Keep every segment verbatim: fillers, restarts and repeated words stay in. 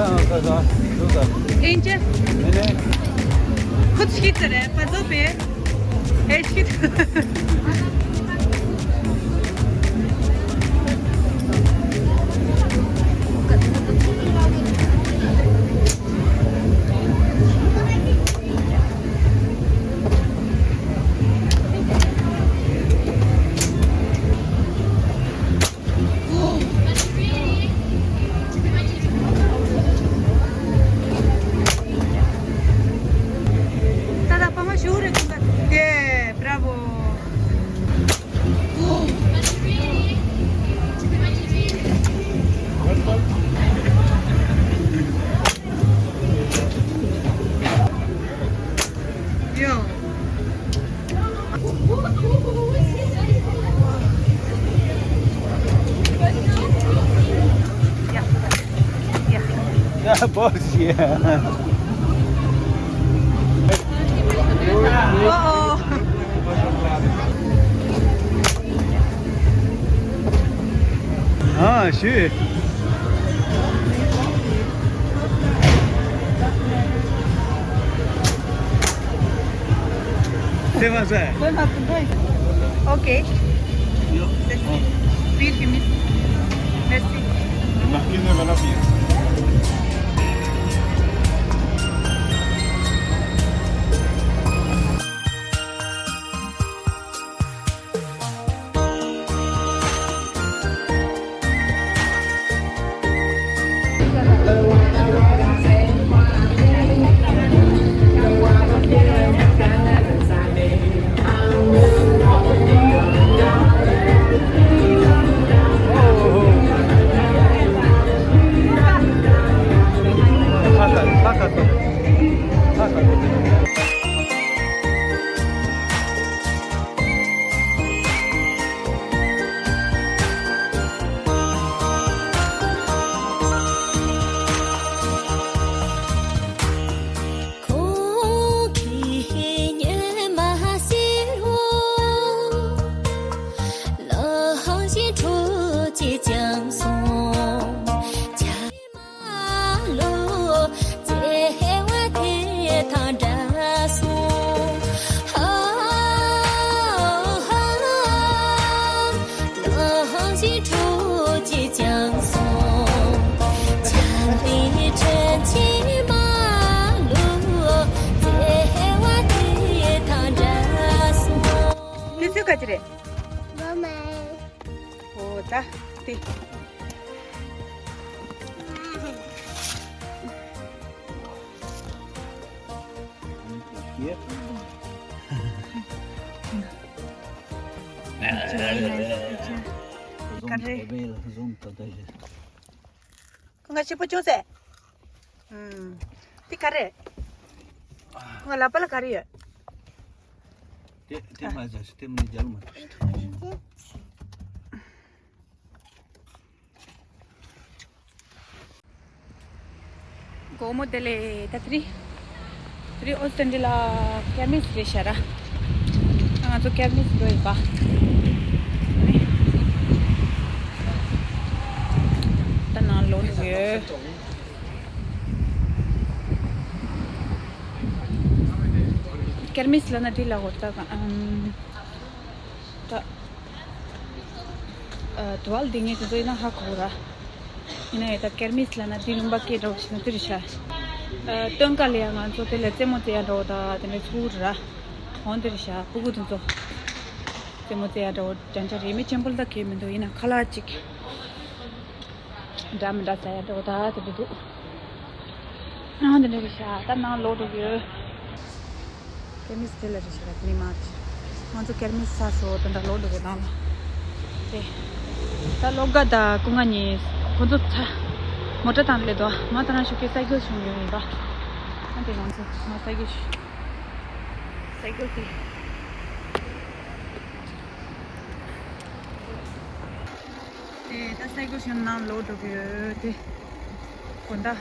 ཨིན་ཅི། ཁུ་ཚུར་ཤི་ཚར་རེད་པ་ཚོ་པས། ཨེ་ཤི། ད་ད་པ་མ་ཤུ་རེ་ཀུན་ད། ཡེ། Bravo. Yeah, boss, yeah. Uh-oh. Ah, shit. C'est bon, ça. Ok. Merci. Merci. དེ་ཚོ་ག་ཅི་རེད། ཨོ་ད་དེ། ག་རེ། ཁོ་ང་ཞིབ་པོ་ཅུང་ཟད། ཨུམ། དེ་ག་རེ། ཁོ་ང་ལག་པ་ལ་ག་རེ་ཡོད། དེ་དེ་མ་བྱ་ཞིག་དེ་མི་རྒྱལ་མ་ཐུབ་ཞིག་དགོང་མོ་བདེ་ལེགས། ད་དེ་རིང་། དེ་རིང་ཨོ་སི་ཀྲན་ཌི་ལ་ཀེར་མིས་རེད་ཤག་ར། ང་ཚོ་ཀེར་མིས་འགྲོ་ཡིན་པ། ད་ནང་ལོག་འགྲོ་གི་ཡོད། ཀེར་མིས་ལབ་ན་འགྲིག་ལ་འོ་ད་ག་ཨམ། ད། ཨ། དུ་བ་ལ་འདི་ངས་དེ་ཚོ་ཡིན་ན་ཧ་གོ་ར། ཡིན་ན་ཡང་ད་ཀེར་མིས་ལབ་ན་འདི་ལུང་པ་སྐད་འདྲ་བོ་ཞིག་ན་འདི་རེད་ཤག་ཨ། སྟོན་ཁ་ལ་ཡང་ང་ཚོ་དེ་ལ་རྩེད་མོ་རྩེ་ཡ་འདྲ་བོ་དང་དེ་འདྲ་ཚུགས་ར། འོང་འདི་རེད་ཤག་ཕྲུ་གུ་དེ་ཚོ། རྩེད་མོ་རྩེ་ཡ་འདྲ་བོ་འདྲ་འདྲ་རེད། མི་ཆེན་པོ་ལ་ད་གལ་མི་འདུག་ཡིན་ན་ཁ་ལག་ཅིག་འདྲ་མི་འདྲ་ཟ་ཡ་འདྲ་བོ་ད་དེ་འདྲ་འདུག་ཨ། འདི་འདྲ་རེད་ཤག་ད་ནང་ལོག་འགྲོ་གི་ཡོད། ཀེར་མིས་དེ་ལ་རེད་ཤག་ད་དེ་ནས་མར་ང་ཚོ་ཀེར་མིས་ཚར་སོང་། ད་ད་ལོག་འགྲོ་གི་ནང་ལ། དེ། ད་སློབ་དགའ་དང་སྐུ་ངག་གཉིས་ཁོ་ཚོ་ཚ། མོ་ཊ་བཏང་སླེབས་འདུག་ང་ད་རང་ཞོགས་ཀས་སའི་ཀལ་ཞོན་ཡོང་ཡིན་པ། ཨ། དེ་ང་ཚོ་ང་སའི་ཀལ་ཞོན། སའི་ཀལ་དེ། དེ་ད་སའི་ཀལ་ཞོན་ནང་ལོག་འགྲོ་གི་ཡོད་དེ། དགོང་དག་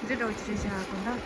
འདི་འདྲ་བོ་ཅིག་རེད་ཤག་དགོང་དག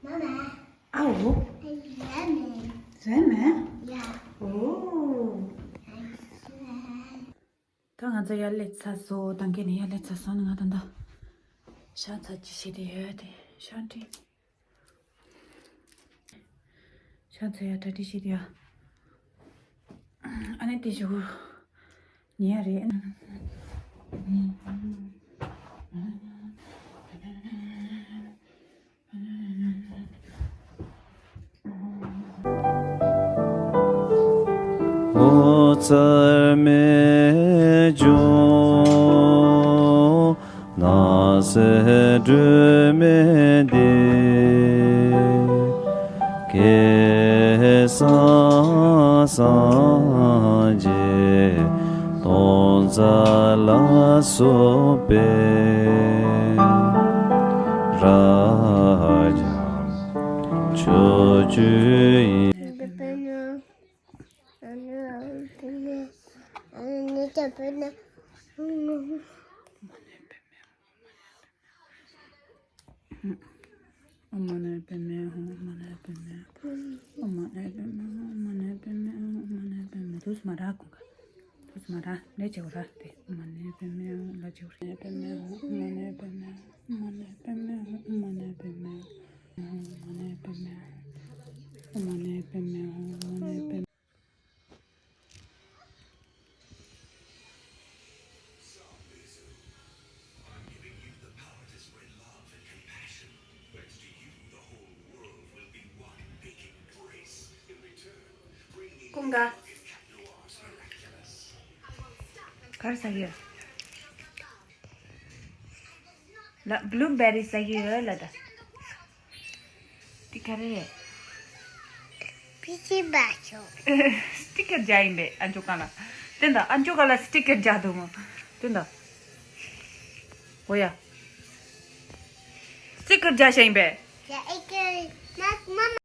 Mama. ཨའོ། རེད་མེད། རེད་མེད། Yeah. ཨོ། ད་ང་ཚོ་ཡར་སླེབས་ཚར་སོང་། ད་གིན་ནས་ཡར་སླེབས་ཚར་སོང་། ང་ད་ལྟ་ཤ་ཚ་ཅི་བྱེད་དེ་ཡོད་དེ་ཤ་འདྲི། ཤ་ཚ་ཡ་གྲ་སྒྲིག་བྱེད་དེ་ཡ། ཨ་ནི་དེ་ཞུ། ཉེ་ཡ་རེད། ཨོ་ཚར་མེད་འབྱུང་། ན་ཟེར་སྒྲོན་མེ་འདི། སྐལ་བཟང་སངས་རྒྱས་སྟོང་རྩ་ལ་སོགས་པའི་རབ་འབྱམས་ཕྱོགས་བཅུ་ཡི། ཨོཾ་མ་ཎི་པདྨེ་ཧཱུྃ། ཨོཾ་མ་ཎི་པདྨེ་ཧཱུྃ། ཨོཾ་མ་ཎི་པདྨེ་ཧཱུྃ། ཨོཾ་མ་ཎི་པདྨེ་ཧཱུྃ། ཨོཾ་མ་ཎི་པདྨེ། དུས་མ་རག་གོ་ག་དུས་མ་རག་ལས་བྱེད་ར་དེ། ཨོཾ་མ་ཎི་པདྨེ་ཧཱུྃ། ལ་བྱེད་པདྨེ་ཧཱུྃ། ཨོཾ་མ་ཎི་པདྨེ་ཧཱུྃ། ཨོཾ་མ་ཎི་པདྨེ་ཧཱུྃ། ཨོཾ་མ་ཎི་པདྨེ་ཧཱུྃ། ཨོཾ་མ་ཎི་པདྨེ་ཧཱུྃ། ཨོཾ་མ་ཎི་པདྨེ་ཧཱུྃ། ཨོཾ་མ་ཎི་པདྨེ། ཀུན་དགའ། ག་རེ་ཟ་གི་ཡོད། ལ་བླུ་བེ་རི་ཟ་གི་ཡོད་ལ་ད། འདི་ག་རེ་རེད། ཕི་ཤི་བ་ཆོ། སི་ཊི་ཀར་རྒྱག་ཡིན་པས་ཨ་མཆོག་གང་ལ། དེ་འདྲ་ཨ་མཆོག་གང་ལ་སི་ཊི་ཀར་རྒྱག་འདུག་མོ། དེ་འདྲ། ཨོ་ཡ། སི་ཊི་ཀར་རྒྱག་བྱས་ཡིན་པས། ཡ་ཨེ་ཀེ་མ་མ།